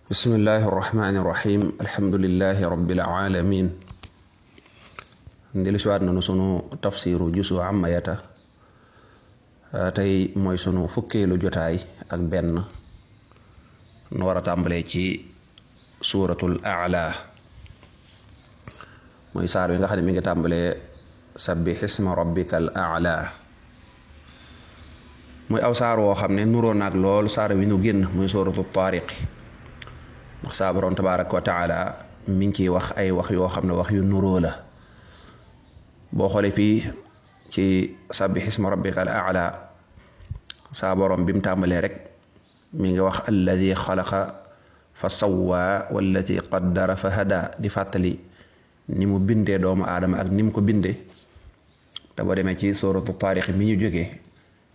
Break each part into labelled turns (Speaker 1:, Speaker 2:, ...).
Speaker 1: bismillahi irrahmani irrahim alhamdulilahi rabbil alamin ndil siwaat nanu sunu tafsiru jusu amayata tey mooy sunu fukkeelu jotaay ak benn nu war a tàmbalee ci suuratul a'la mooy saar wi nga xam ne mi ngi tàmbalee sabbih isma rabbikal a'la muy aw saar woo xam ne nuroo naag lool saar wi nu génn muy suuratul taariq ndax saa Boroom tabaaraka wa taala mi ngi ciy wax ay wax yoo xam ne wax yu nuroo la boo xoolee fii ci sabbih isma rabbikal a'la saa Boroom bi mu tàmbalee rek mi ngi wax alladi xalaqa fa sawwa wallati qaddara fa hada di fàttali ni mu bindee doomu aadama ak ni mu ko bindee te boo demee ci suuratu taariq mi ñu jógee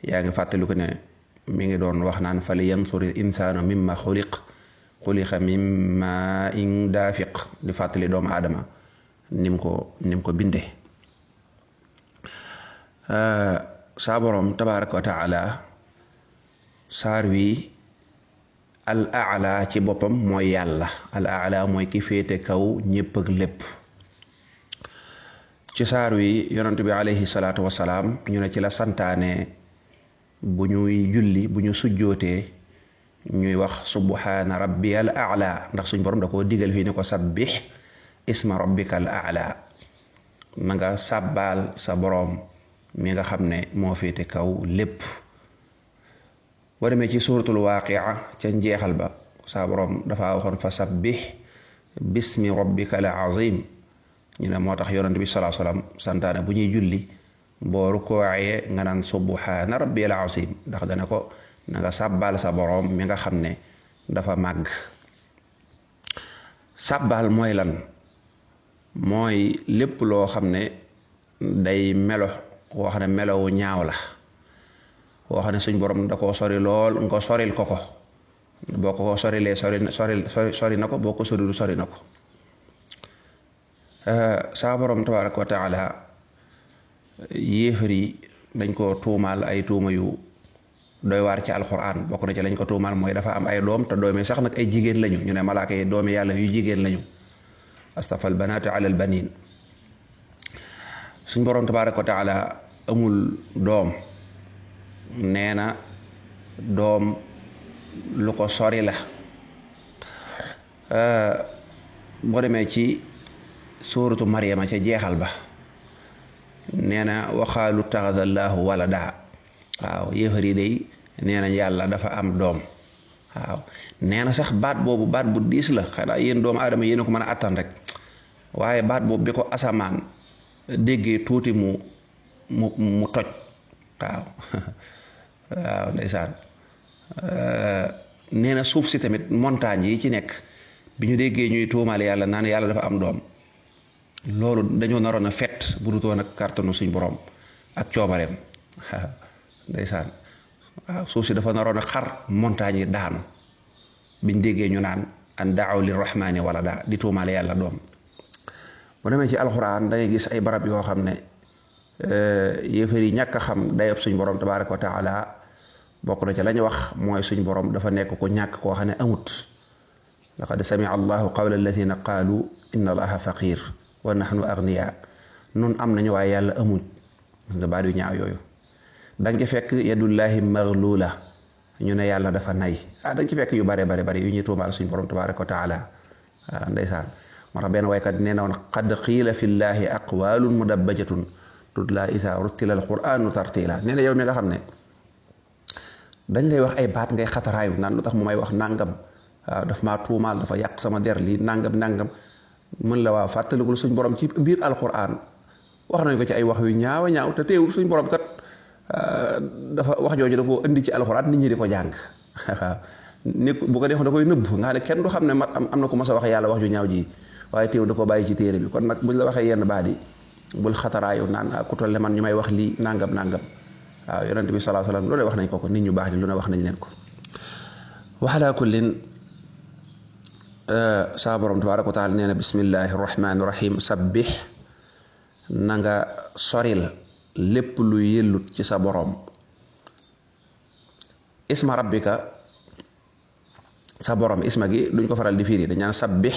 Speaker 1: yaa ngi fàttali ko ne mi ngi doon wax naan fal yansuri insaanu mimma xuliqa min maa'in daafiq di fàttali doomu aadama nim ko bindee saa Boroom tabaaraka wa taala saar wi al a'la ci boppam mooy yàlla al a'la mooy ki féete kaw ñépp ak lépp ci saar wi yonent bi alayhi salaatu wasalaam ñu ne ci la santaane bu ñuy julli bu ñu sujjootee ñuy wax subhaana rabbiyal a'la ndax suñ borom da koo digal fii ne ko sabbih isma rabbikal a'la na nga sàbbaal sa boroom mi nga xam ne moo féete kaw lépp boo demee ci suuratul waaqi'a ca njeexal ba sa boroom dafa waxoon fa sabbih bismi rabbikal azim ñu ne moo tax yonent bi sallallahu alayhi wasallam santaane bu ñuy julli boo rukkooyee nga naan subhaana rabbiyal azim ndax dana ko na nga sàbbaal sa boroom mi nga xam ne dafa màgg sàbbaal mooy lan mooy lépp loo xam ne day melo woo xam ne melowu ñaaw la woo xam ne suñ boroom da koo sori lool nga soril ko boo ko sorilee sori na ko boo ko sorilu sori na ko saa Boroom tabaaraka wa taala yéefar yi dañ ko tuumaal ay tuuma yu doy waar ci alquran bokk na ci lañ ko tuumaal mooy dafa am ay doom te doom yi sax nag ay jigéen lañu ñu ne malaaka yi doomi yàlla yu jigéen lañu astafal banaatu ala al banin suñ Boroom tabaaraka wa taala amul doom nee na doom lu ko sori la boo demee ci suuratu Maryama ca jeexal ba nee na waxaalu taxadallahu walada waaw yéefar yi day nee na yàlla dafa am doom waaw nee na sax baat boobu baat bu diis la xanaa yéen doomu aadama yéen a ko mën a attan rek waaye baat boobu bi ko asamaan déggee tuuti mu toj waaw waaw ndeysaan nee na suuf si tamit montagne yi ci nekk bi ñu déggee ñuy tuumaal yàlla naan yàlla dafa am doom loolu dañoo naroon a fet bu dutoon ak kàttanu suñ borom ak coobareem ndeysaan waaw suuf si dafa naroon a xar montagne yi daanu biñ déggee ñu naan an daaw lirrahmani walada di tuumaal yàlla doom bu demee ci alxuraan da ngay gis ay barab yoo xam ne yéefar yi ñàkk a xam dayab suñ borom tabaaraka wa taala bokk na ca la ñu wax mooy suñ borom dafa nekk ko ñàkk koo xam ne amut laqad samia allahu qawla alladina qaalu inna allaha faqir wa nahnu agniya nun am nañu waaye yàlla amuñ nga baat yu ñaaw yooyu danga ci fekk yadullahi maglula ñu ne yàlla dafa nay danga ci fekk yu bare yu ñuy tuumaal suñ borom tabaaraka wa taala ndeysaan moo tax benn waykat nee na woon qad qiila fi llahi aqwalun mudabbajatun tutla isa ruttila alquranu tartila nee na yow mi nga xam ne dañ lay wax ay baat ngay xataraayu naan lu tax mu may wax nangam waaw daf maa tuumaal dafa yàq sama der lii nangam mën la waaw fàttalikul suñ borom ci biir alquran wax nañ ko ci ay wax yu ñaaw te teewul suñ borom kat dafa wax jooju da koo indi ci alquran nit ñi di ko jàng waaw nit bu ko def da koy nëbb nga xam ne kenn du xam ne am na ko mas a wax yàlla wax ju ñaaw ji waaye teewul da ko bàyyi ci téere bi kon nag buñ la waxee yenn baat yi bul xataraayu naan ku toll man ñu may wax lii nangam waaw yonent bi sallallahu alayhi wasallam loolu wax nañ ko nit ñu baax ni lu ne wax nañ leen ko waxalaa kullin saa Boroom tabaaraka wa taala nee na bismillahi rahmaani rahim sabbih na nga soril lépp lu yellut ci sa boroom isma rabbika sa borom isma gi duñ ko faral di firi dañ naan sabbih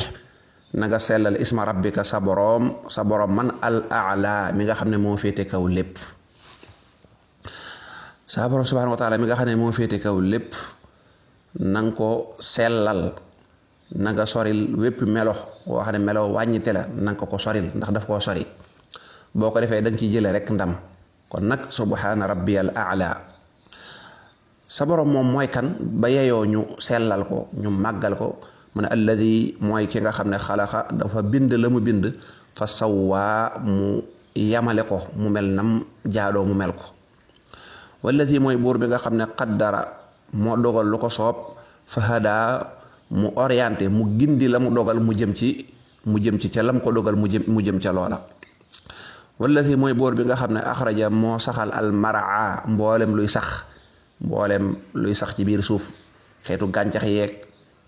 Speaker 1: na nga sellal isma rabbika sa borom man al a'la mi nga xam ne moo féete kaw lépp sa borom subhanahu wa taala mi nga xam ne moo féete kaw lépp na nga ko sellal na nga soril wépp melo woo xam ne melo wàññite la na nga ko soril ndax daf koo sori boo ko defee da nga ciy jële rek ndam kon nag subhana rabbiyal a'la sa borom moom mooy kan ba yeyoo ñu sellal ko ñu màggal ko mu ne alladi mooy ki nga xam ne xalaqa dafa bind la mu bind fa sawwaa mu yamale ko mu mel nam jaadoo mu mel ko walladi mooy buur bi nga xam ne qaddara moo dogal lu ko soob fa hadaa mu orienté mu gindi la mu dogal mu jëm ci ca lam ko dogal mu jëm ca loola walladi mooy buur bi nga xam ne axraja moo saxal al maraa mboolem luy sax ci biir suuf xeetu gàncax yeeg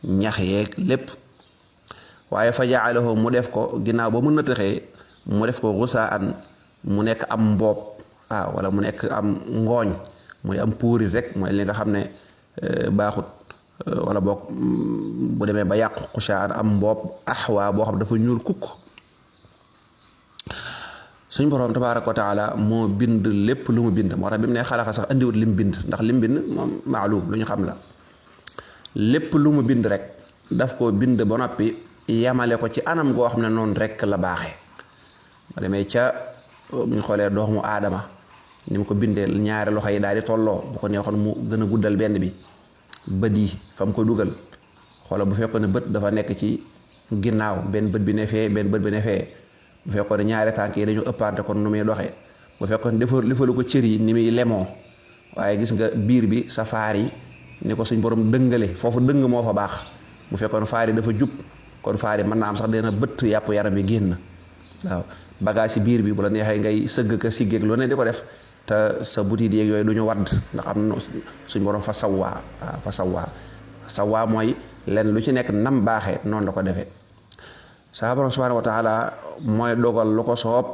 Speaker 1: ñax yeeg lépp waaye fa jaalahu mu def ko ginnaaw ba mu nëtëxee mu def ko xusaan mu nekk am mboob wala mu nekk am ngooñ muy am puurit rek mooy li nga xam ne baaxut wala boog bu demee ba yàqu xusaan am mboob axwaa boo xam dafa ñuul kukk suñ borom tabaaraka wa taala moo bind lépp lu mu bind moo tax bi mu ne xalaqa sax andiwut lim bind ndax lim bind moom maalum lu ñu xam la lépp lu mu bind rek daf ko bind ba noppi yamale ko ci anam goo xam ne noonu rek la baaxee ba demee ca bu ñu xoolee doomu aadama ni mu ko bindee ñaari loxo yi daal di tolloo bu ko neexoon mu gën a guddal benn bi bët yi fa mu ko dugal xoola bu fekkoon ne bët dafa nekk ci ginnaaw benn bët bi ne fee benn bët bi ne fee bu fekkoon ne ñaari tànk yi dañu ëppante kon nu muy doxee bu fekkoon ne defalu ko cër yi ni muy lemoo waaye gis nga biir bi sa faar yi ni ko suñ borom dëngale foofu dëng moo fa baax bu fekkoon faar yi dafa jub kon faar yi mën naa am sax dina bëtt yàpp yaram bi génn waaw bagage ci biir bi bu la neexee ngay sëgg ka siggeeg lu ne di ko def te sa butit yeeg yooyu du ñu wadd ndax am na suñ borom fa sawwaa sawwaa mooy len lu ci nekk nam baaxee noonu la ko defee saa borom subhanahu wa taala mooy dogal lu ko soob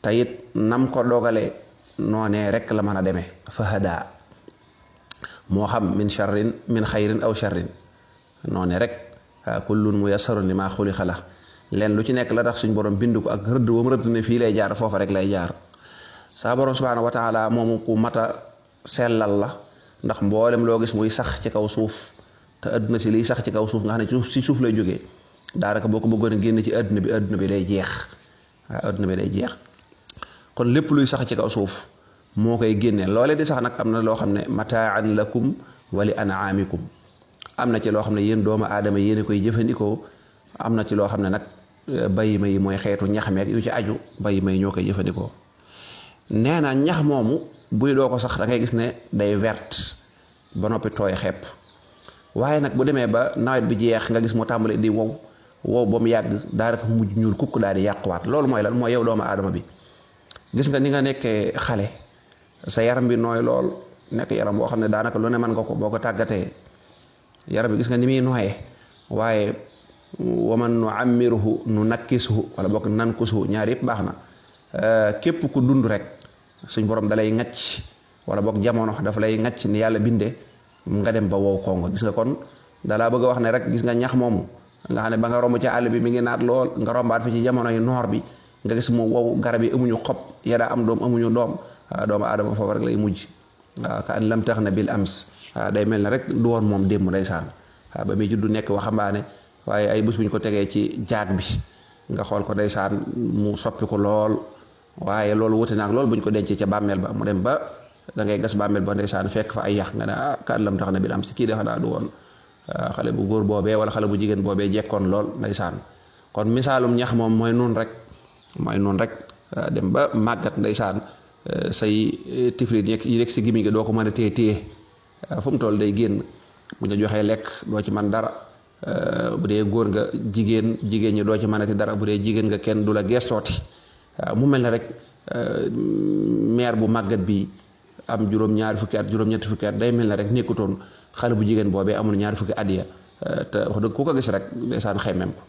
Speaker 1: te it nam ko dogalee noonee rek la mën a demee fa hadaa moo xam min xayrin aw sharrin noonee rek kullun muyassarun limaa xuliqa lahu leen lu ci nekk la tax suñ borom bind ko ak rëdd wam rëdd ne fii lay jaar foofa rek lay jaar saa borom subhanahu wa taala moomu ku mata sellal la ndax mboolem loo gis muy sax ci kaw suuf te adduna si liy sax ci kaw suuf nga xam ne ci suuf lay jógee daanaka boo ko bëggoon a génn ci adduna bi day jeex adduna bi day jeex kon lépp luy sax ci kaw suuf moo koy génne loole di sax nag am na loo xam ne mataan lakum wa li an'amikum am na ci loo xam ne yéen doomu aadama yéen a koy jëfandikoo am na ci loo xam ne nag bayima yi mooy xeetu ñax meeg yu ci aju bayima yi ñoo koy jëfandikoo nee na ñax moomu buy doo ko sax da ngay gis ne day vert ba noppi tooy xepp waaye nag bu demee ba nawet bi jeex nga gis mu tàmbali di wow ba mu yàgg daanaka mujj ñuul kukk daal di yàquwaat loolu mooy lan mooy yow doomu aadama bi gis nga ni nga nekkee xale sa yaram bi nooy lool nekk yaram boo xam ne daanaka lu ne mën nga ko boo ko tàggatee yaram bi gis nga ni muy nooyee waaye waman nu ammiruhu nu nakkisuhu wala bokk nankusuhu ñaar yëpp baax na képp ku dund rek suñ borom dalay ŋacc wala boog jamono dafa lay ŋacc ni yàlla binde nga dem ba wow kongo gis nga kon dalaa bëgg a wax ne rek gis nga ñax moomu nga xam ne ba nga romb ci àll bi mi ngi naat lool nga rombaat fi ci jamono yi noor bi nga gis mu wow garab yi amuñu xob yadaa am doom amuñu doom doomu aadama foofu rek lay mujj waaw ka an lam tax na bil ams day mel ne rek du woon moom démb ndeysaan ba muy juddu nekk waxambaane waaye ay bés buñ ko tegee ci jaag bi nga xool ko ndeysaan mu soppi ko lool waaye loolu wuute naag loolu buñ ko dencee ca bàmmeel ba mu dem ba da ngay gas bàmmeel ba ndeysaan fekk fa ay yax nga ne ka an lam tax na bil ams kii de xanaa du woon xale bu góor boobee wala xale bu jigéen boobee jekkoon lool ndeysaan kon misaalum ñax moom mooy noonu rek dem ba màggat ndeysaan say tiflit yi nekk si gimiñ gi doo ko mën a téye fu mu toll day génn bu ñu joxee lekk doo ci man dara bu dee góor nga jigéen ñi doo ci mënati dara bu dee jigéen nga kenn du la gestooti mu mel ne rek meer bu màggat bi am juróom-ñaari fukki at juróom-ñetti fukki at day mel ne rek nekkutoon xale bu jigéen boobee amul ñaari fukki at ya te wax dëgg ku ko gis rek ndeysaan xemmem ko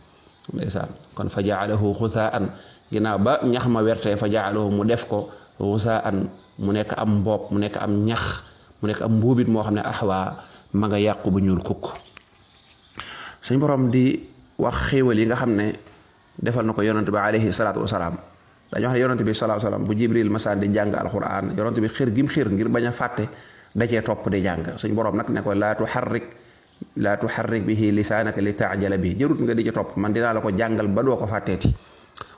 Speaker 1: ndeysaan kon fa jaalahu xusaan ginnaaw ba ñax ma wertee fa jaalahu mu def ko xusaan mu nekk am mboob mu nekk am ñax mu nekk am mbuubit moo xam ne axwaa ma nga yàqu bu ñuul kukk suñ borom di wax xéewal yi nga xam ne defal na ko yonent bi alayhi salaatu wasalaam dañu wax ne yonent bi sallallahu alayhi wasallam bu jibril masaan di jàng alquran yonent bi xir gim xir ngir bañ a fàtte da cee topp di jàng suñ borom nag ne ko laa tuharrik bihi lisaanaka li taajala bi jërut nga di ci topp man dinaa la ko jàngal ba doo ko fàtteeti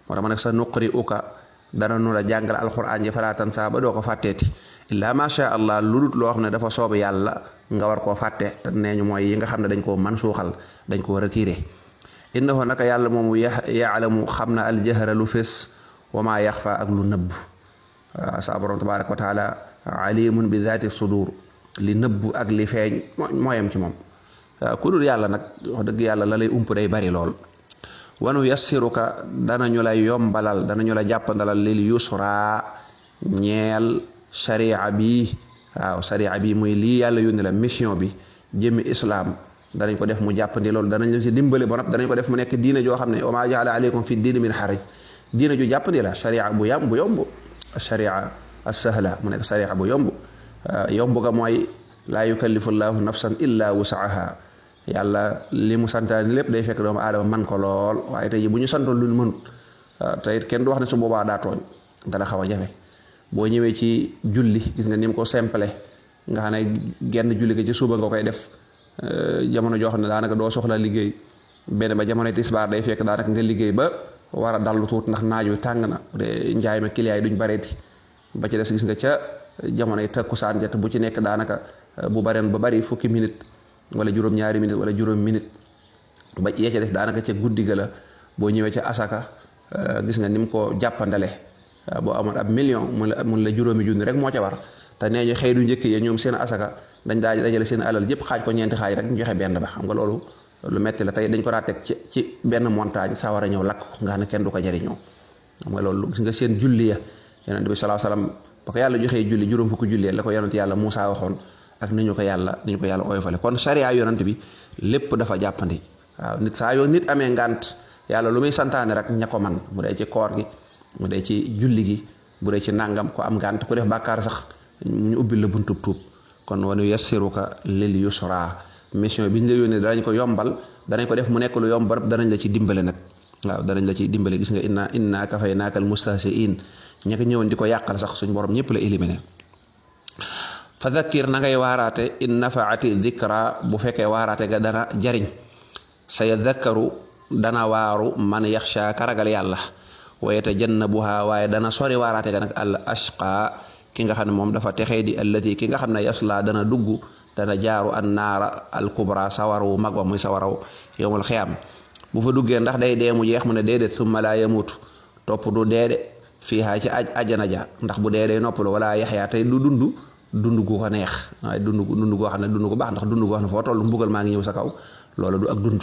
Speaker 1: moo tax ma nag sa nuqri uka dana nu la jàngal alquran ji falaa tansa ba doo ko fàtteeti illaa ma sha allah lu dut loo xam ne dafa soob yàlla nga war koo fàtte te nee ñu mooy yi nga xam ne dañ koo mansuuxal dañ koo retiré innahu naka yàlla moomu yaalamu xam na aljahra lu fés wa maa yaxfa ak lu nëbb sa borom tabaraka wa taala alimun bi zaati sudur li nëbb ak li feeñ mooyam ci moom ku dul yàlla nag wax dëgg yàlla la lay ump day bari lool wanu yassiruka danañu la yombalal danañu la jàppandalal lil yusra ñeel sharia bi waaw sharia bi muy lii yàlla yónni la mission bi jëmmi islam danañ ko def mu jàppandi loolu danañ la ci dimbali ba noppi danañ ko def mu nekk diina joo xam ne wa maa jaala aleykum fi diini min xaraj diina ju jàppandi la sharia bu yomb sharia as-sahla mu nekk sharia bu yomb yomb ga mooy laa yukallifu llahu nafsan illa wusaha yàlla li mu santaane lépp day fekk doomu aadama man ko lool waaye tey bu ñu santoon lu mënut te it kenn du wax ne su boobaa daa tooñ dana xaw a jafe boo ñëwee ci julli gis nga ni mu ko simple nga xam ne genn julli ga ci suba nga koy def jamono joo xam ne daanaka doo soxla liggéey benn ba jamono tisbaar day fekk daanaka nga liggéey ba war a dallu tuut ndax naaj wi tàng na de njaay ma client yi duñ bareeti ba ci des gis nga ca jamonoy takkusaan jot bu ci nekk daanaka bu bareen ba bari fukki minute wala juróom-ñaari minute wala juróom minute ba yee ca des daanaka ca guddi ga la boo ñëwee ca asaka gis nga ni mu ko jàppandale boo amoon ab million mun la juróomi junni rek moo ca war te nee ñu xëy du njëkk yi ñoom seen asaka dañ daa dajale seen alal yëpp xaaj ko ñeenti xaaj rek ñu joxe benn ba xam nga loolu lu metti la tey dañ ko daa teg ci benn montagne saa war a ñëw lakk ko nga xam ne kenn du ko jariñoo xam nga loolu gis nga seen julli ya yonent bi sallallahu alayhi wasallam ba ko yàlla joxee julli juróom fukki julli la ko yonent yàlla Muusaa waxoon ak ni ñu ko yàlla oyofale kon sariya yonent bi lépp dafa jàppandi waaw nit saa yoo nit amee ngant yàlla lu muy santaane rek ña ko man mu dee ci koor gi mu dee ci julli gi bu dee ci nàngam ko am ngant ku def bàkkaar sax ñu ubbil la buntub tuub kon wanu yassiruka lil yusra mission bi ñu la yónnee danañ ko yombal danañ ko def mu nekk lu yomb ba danañ la ci dimbale nag waaw danañ la ci dimbale gis nga inna kafaynaaka al mustahzi'in ña ko ñëwoon di ko yàqal sax suñ borom ñëpp la éliminé fa dhakkir na ngay waaraate in nafaati dhikra bu fekkee waaraate ga dana jariñ sa yadhakkaru dana waaru man yaxsha ka ragal yàlla wa yatajannabuha waaye dana sori waaraate ga nag al ashqa ki nga xam ne moom dafa texee di alladi ki nga xam ne yasla dana dugg dana jaaru an naara al kubra sawarawu mag wa muy sawaraw yowmul xiyaam bu fa duggee ndax day dee mu jeex mu ne déedéet summa laa yamutu topp du deede fiihaa ci ajjana ja ndax bu dee day noppalu wala yaxyaa tey du dund gu ko neex waaye dund goo xam ne dund gu baax ndax dund goo xam ne foo toll mbugal maa ngi ñëw sa kaw loolu du ak dund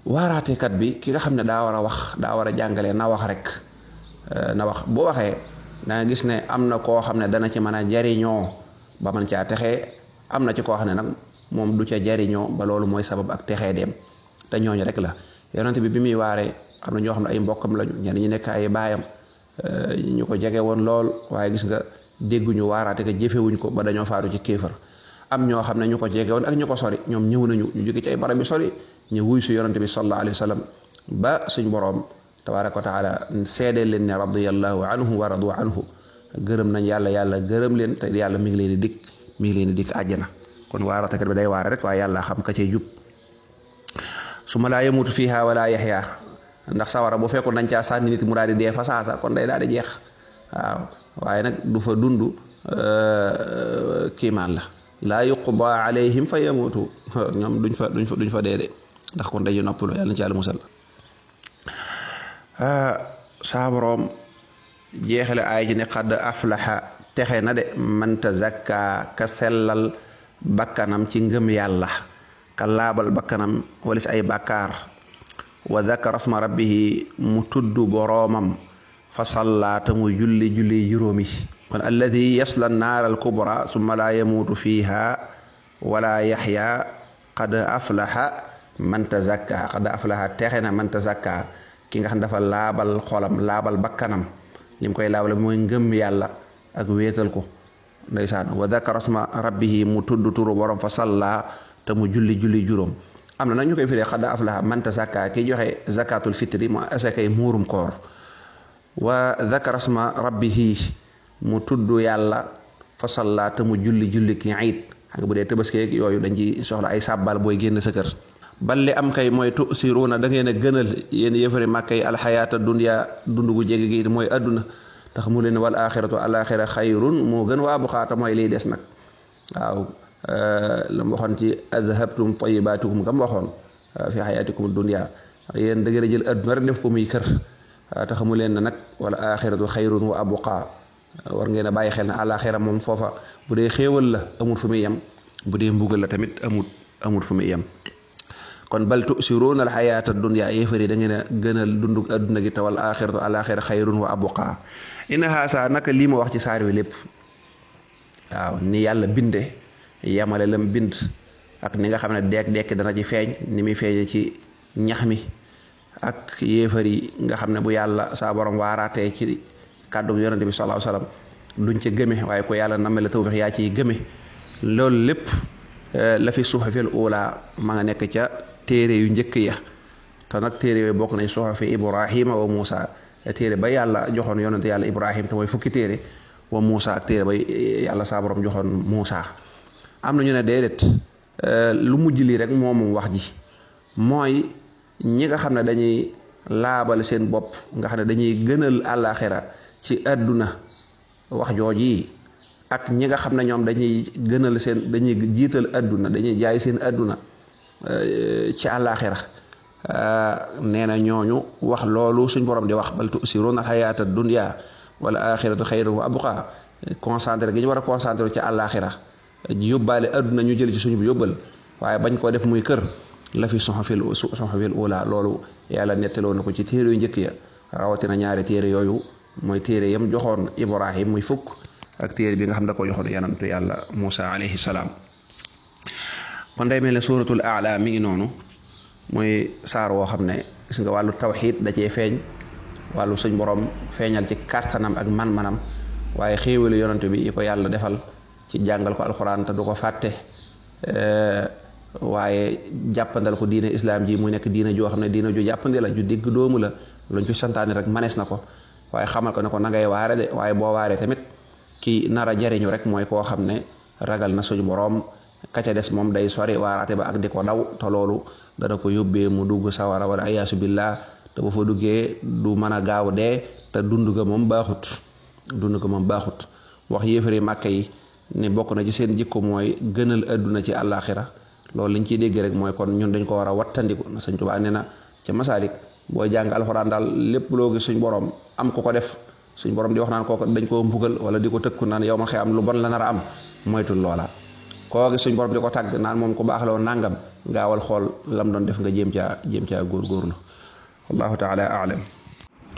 Speaker 1: waaraatekat bi ki nga xam ne daa war a wax daa war a jàngale na wax rek na wax boo waxee da nga gis ne am na koo xam ne dana ci mën a jariñoo ba man caa texee am na ci koo xam ne nag moom du ca jariñoo ba loolu mooy sabab ak texee dem te ñooñu rek la yonent bi muy waaree am na ñoo xam ne ay mbokkam lañu ñenn ñi nekk ay baayam ñu ko jege woon lool waaye gis nga dégguñu waaraate ka jëfewuñ ko ba dañoo faatu ci kéefar am ñoo xam ne ñu ko jege woon ak ñu ko sori ñoom ñëw nañu ñu jóge ci ay barab yu sori ñu wuy su yonent bi sallallahu alayhi wa sallam ba suñ boroom tabaraka wa taala seede leen ne radiyallahu anhu wa radu anhu gërëm nañ yàlla gërëm leen te yàlla mi ngi leen di dikk àjjana kon waaraatekat bi day waare rek waaye yàlla xam ka cee jub su ma laa yamutu fiha wala yaxya ndax sawara bu fekkoon dañ caa sànni nit mu daal di dee fa saasa kon day daal di jeex waaw waaye nag du fa dund kiimaan la laa yuqda alayhim fa yamutu ñoom duñ fa dee de ndax kon dañu noppalu yàlla na ci yàlla musal saa boroom jeexale aay ji ne xadd aflaxa texe na de man tazakka ka sellal bakkanam ci ngëm yàlla ka laabal bakkanam walis ay bàkkaar wa zakara asma rabbihi mu tudd boroomam fa sallaata mu julli juróomi kon alladi yasla naar al kubra summa laa yamuutu fiiha wala yaxya qad aflaxa man tazakka qad aflaxa texe na man tazakka ki nga xam dafa laabal xolam laabal bakkanam lim koy laabal mooy ngëm yàlla ak wéetal ko ndeysaan wa zakara asma rabbihi mu tudd turu borom fa salla te mu julli juróom am na nag ñu koy firee xad aflaha man tazakka ki joxe zakatul fitri mu asakay muurum koor wa zakara sma rabbihi mu tudd yàlla fa salla te mu julli ki iid xam nga bu dee tëbaskeeg yooyu dañ ci soxla ay sàbbal booy génn sa kër bal li am kay mooy tusiruuna da ngeen a gënal yéen yëfari màkka yi alxayaata dunya dund gu jege gi mooy adduna tax mu leen wal axiratu alaxira xayrun moo gën waa bu xaata mooy liy des nag waaw la mu waxoon ci adhabtum tayyibatukum gam waxoon fi xayaatikum dunya yéen da ngeen a jël adduna rek def ko muy kër tax mu leen nag wal axiratu xayrun wa abqa war ngeen a bàyyi xel ne alaxira moom foofa bu dee xéewal la amul fu muy yem bu dee mbugal la tamit amul fu muy yem kon bal tusiruuna al xayaata dunya yéefari da ngeen a gënal dundug adduna gi te wal axiratu alaxira xayrun wa abqa inna haasa naka lii ma wax ci saar wi lépp waaw ni yàlla binde yamale lam bind ak ni nga xam ne dekk dana ci feeñ ni muy feeñe ci ñax mi ak yéefari nga xam ne bu yàlla saa borom waaraatee ci kàddu yonente bi sallallahu alayhi wasallam duñ ca gëme waaye ko yàlla namme la tawfiix yaa ciy gëme loolu lépp la fi suxufil ula ma nga nekk ca téere yu njëkk ya te nag téere yooyu bokk nañ suxufi ibrahima wa muusa téere ba yàlla joxoon yonente yàlla ibrahim te mooy fukki téere wa muusa ak téere ba yàlla saa borom joxoon muusa am na ñu ne déedéet lu mujj lii rek moom wax ji mooy ñi nga xam ne dañuy laabal seen bopp nga xam ne dañuy gënal àllaaxira ci àdduna wax jooji ak ñi nga xam ne ñoom dañuy gënal dañuy jiital àdduna dañuy jaay seen àdduna ci àllaaxira nee na ñooñu wax loolu suñ borom di wax bal tusiruuna alxayaata dunya wal axiratu xayrun wa abqa concentré gi ñu war a concentré ci àllaaxira yóbbaale àdduna ñu jël ci suñu yóbbal waaye bañ koo def muy kër la fi suxufil ula loolu yàlla nettaloo na ko ci téere yu njëkk ya rawatina ñaari téere yooyu mooy téere yam joxoon Ibrahim muy fukk ak téere bi nga xam da ko joxoon yanantu yàlla Muusa alayhi salaam kon day mel ne suuratul A'la mi ngi noonu muy saar woo xam ne gis nga wàllu tawxiid da cee feeñ wàllu suñ borom feeñal ci kàttanam ak man-manam waaye xéewalu yonantu bi yi ko yàlla defal ci jàngal ko alxuraan te du ko fàtte waaye jàppandal ko diine islam ji muy nekk diine joo xam ne diine ju jàppandi la ju digg doomu la luñ fi santaane rek manees na ko waaye xamal ko ne ko na ngay waare de waaye boo waaree tamit ki nar a jariñu rek mooy koo xam ne ragal na suñu boroom ka ca des moom day sori waaraate ba ak di ko daw te loolu dana ko yóbbee mu dugg sawara wala ayaasu billah te bu fa duggee du mën a gaaw dee te dund ga moom baaxut wax yéefari màkka yi ne bokk na ci seen jikko mooy gënal adduna ci àllaaxira loolu liñ ciy dégg rek mooy kon ñun dañ ko war a wattandiku Sëñ Tuubaa nee na ca Masaalik booy jàng alxuraan daal lépp loo gis suñ borom am ku ko def suñ borom di wax naan kooku dañ koo mbugal wala di ko tëkku naan yow ma xëy am lu bon la nar a am moytul loola koo gis suñ borom di ko tàgg naan moom ku baax la woon nangam gaawal xool lam doon def nga jéem caa góorgóorlu wallahu taala aalam